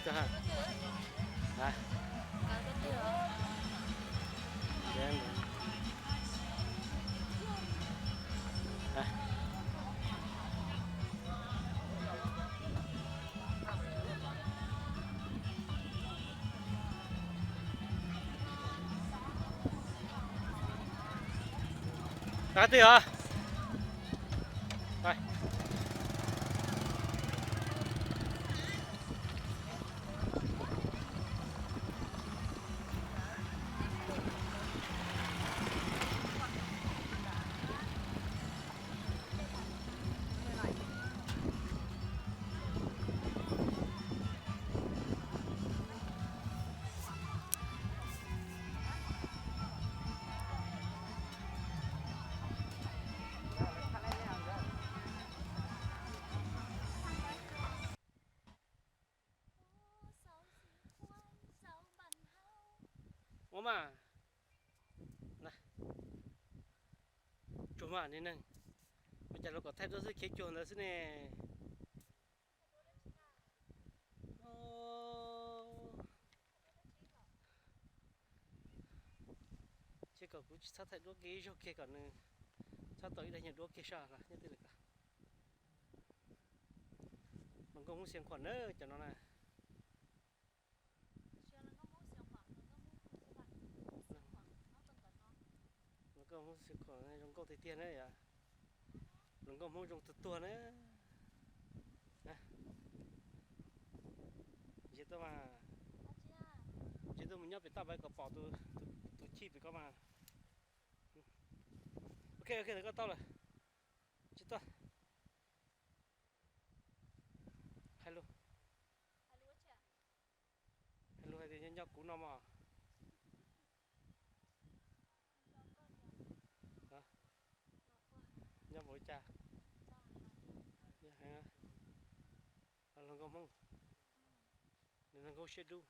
Hais. Qab twg os? Ua mas, tsuag mas niag neeg, ua cas luag kom thaij duab xwb khiav cuag ntawd xwb ne. Ces kom kuv tsis txhob thaij duab kiag ib zaug kiag kom nws txhob tau ib daig nyuag duab kiag soj los nyob twj ywm ko. Hluas nkauj Hmoob Xia Khuam na cov no na. Hluas nkauj Hmoob Xia Khuam zoo nkauj tiag tiag na yom. Hluas nkauj Hmoob zoo tuag tuag na. Ntsia tuaj mas, ntsia tuaj mus nyob pem toj pab kom pom tus chij pem ko mas. Ok ok, koj tau lawm. Ntsia tuaj. Hais lus, hais lus hais tias nyob nyob kuv no mos. Nyob npaum li cas? Yog heev, hluas nkauj Hmoob, nws hluas nkauj siab dub.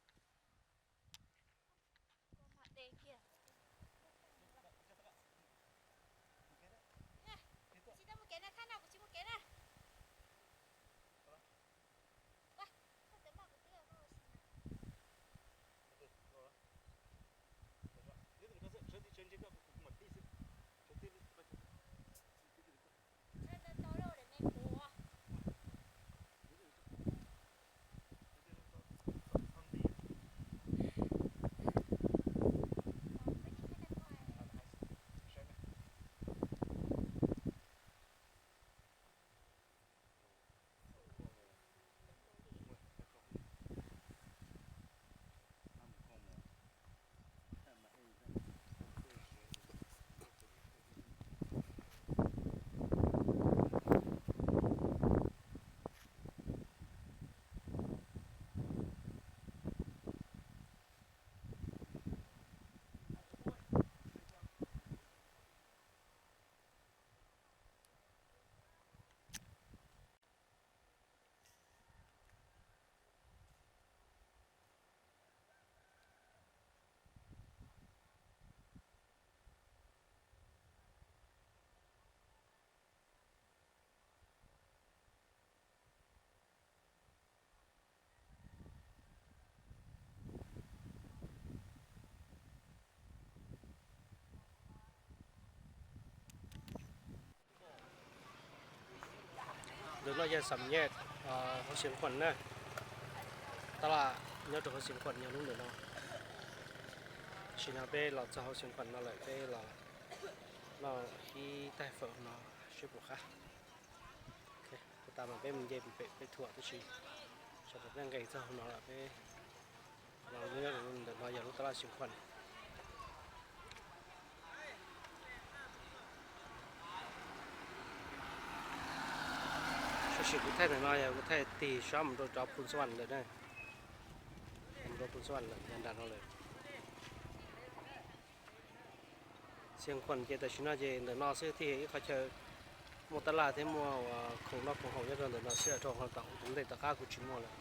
Ntawm no yog xam nyej hauv Xeev Khuam na. Tab lam nyob rau hauv Xeev Khuam yog lub ntawm no. Tam sim no peb los txog hauv Xeev Khuam no lawm, peb los noj ib taig fawm no seb puas qab. Puas tas mas peb mus nce pem peb thuam tib si, sawv daws peb nqes txog hauv no lawm peb los nyob ntawm no yog lub tab laj Xeev Khuam. Tab sis kuv thaij ntawm no yog kuv thaij tig sab mus rau cov Phu Xas Vam lawm na, mus rau Phu Xas Vam lawm, nram no lawm. Xeev Khuam ces tam sim no ces ntawm no xwb thiaj ib qhov chaw muaj tab laj thiab muaj khoom noj khoom haus nyob rau ntawm no xwb, rau qhov tom ntej tom qab kuv tsis muaj lawm.